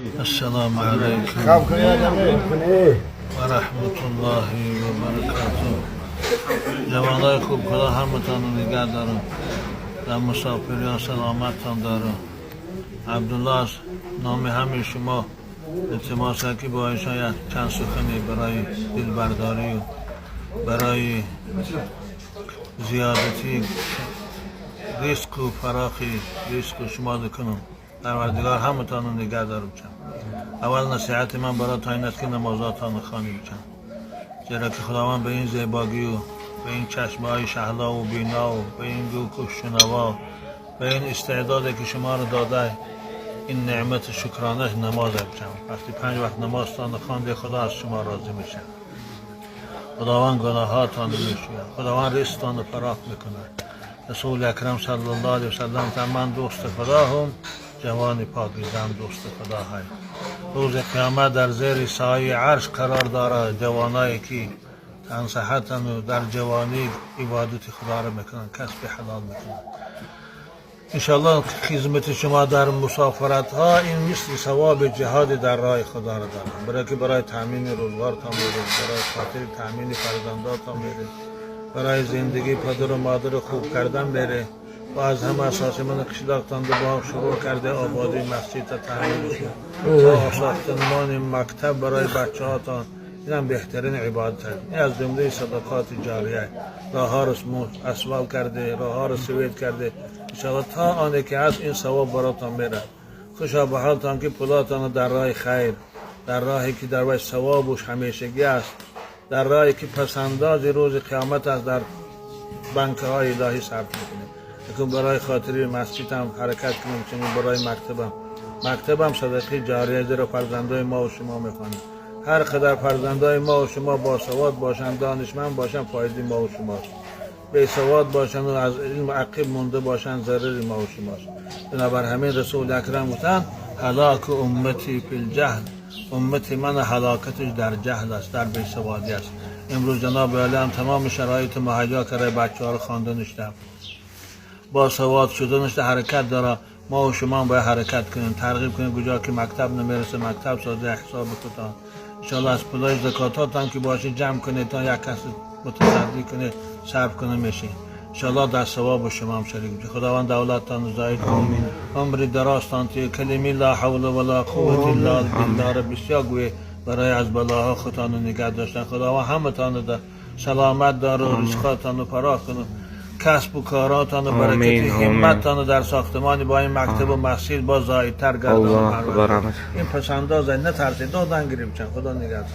السلام علیکم و رحمة الله و برکاته. جوانای خوب، خدا همتان رو نگه داره، در مسافری سلامتتان داره. عبدالله از نام همه شما التماس که با شاید چند سخنی برای دلبرداری و برای زیادتی رزق و فراخی رزق شما کنم. پروردگار همتان رو نگه داره بچم. اول نصیحت من برای این است که نمازاتان خوانی بچم، زیرا که خداوند به این زیباگی و به این چشمهای شهلا و بینا و به این گوش شنوا، به این استعدادی که شما رو داده، این نعمت شکرانه نماز بچم. وقتی پنج وقت نمازتان خوانده، خدا از شما راضی میشه، خداوند گناهاتان میشوید، خداوند رزقتان رو فراخ میکنه. رسول اکرم صلی الله علیه وسلم: من دوست خدا هم، جوان پاکیزم دوست خدا های. روز قیامت در زیر سایه عرش قرار داره جوانایی که تن صحتن و در جوانی عبادت خدا رو میکنن، کسب حلال میکنن. انشالله خدمت شما در مسافرت ها این مثل ثواب جهاد در راه خدا رو دارن، برای که برای تامین روزگار تا میره، برای خاطر تامین فرزندات تا میره، برای زندگی پدر و مادر خوب کردن میره و از همه اساس من قشلاقتان با شروع کرده آبادی مسجد تا تعمیر تا ساختمان مکتب برای بچه هاتان، این هم بهترین عبادت هست. این از جمله صدقات جاریه. راه ها رو اسفالت کرده، راه ها رو سوید کرده، انشاءالله تا آنه که هست این ثواب براتان میره. خوشا به حالتان که پولاتان در راه خیر، در راهی که در وی ثوابش همیشگی است، در راهی که پس‌انداز روز قیامت است، در بانک های الهی صرف میکنیم. اکنون برای خاطری مسجد هم حرکت کنیم، چنین برای مکتبم. مکتبم صدقه جاریه، زیرا فرزندای ما و شما میخوانیم. هر قدر فرزندای ما و شما باسواد باشند، دانشمند باشند، فایده ما و شماست. بی سواد باشند و از علم عقب مونده باشند، ضرر ما و شماست. بنابر همین رسول اکرم گفتند: هلاک امتی فی الجهل. امت من هلاکتش در جهل است، در بیسوادی است. امروز جناب عالی هم تمام شرایط مهیا کرده، بچه ها رو خوانده نشته، با سواد شده نشته، حرکت داره. ما و شما هم باید حرکت کنیم، ترغیب کنیم. کجا که مکتب نمیرسه، مکتب سازه حساب کتان. انشاءالله از پولای زکاتات هم که باشه جمع کنید تا یک کس متصدی کنه، صرف کنه، میشه. انشاءالله در ثواب شما هم شریک بشه. خداوند دولتتان زاید کنه، عمر دراز تیه. کلمه لا حول ولا قوة الا بالله را بسیار گوی برای از بلاها خودتان نگه داشتن. خداوند همتان در سلامت داره و رزقاتان رو فراخ کنه، کسب و کاراتان و برکت آمین، آمین. همتان در ساختمان با این مکتب و مسجد با زایدتر گردان. الله اکبر. این پس‌انداز نترسید، دادن گریم چند. خدا نگهدار.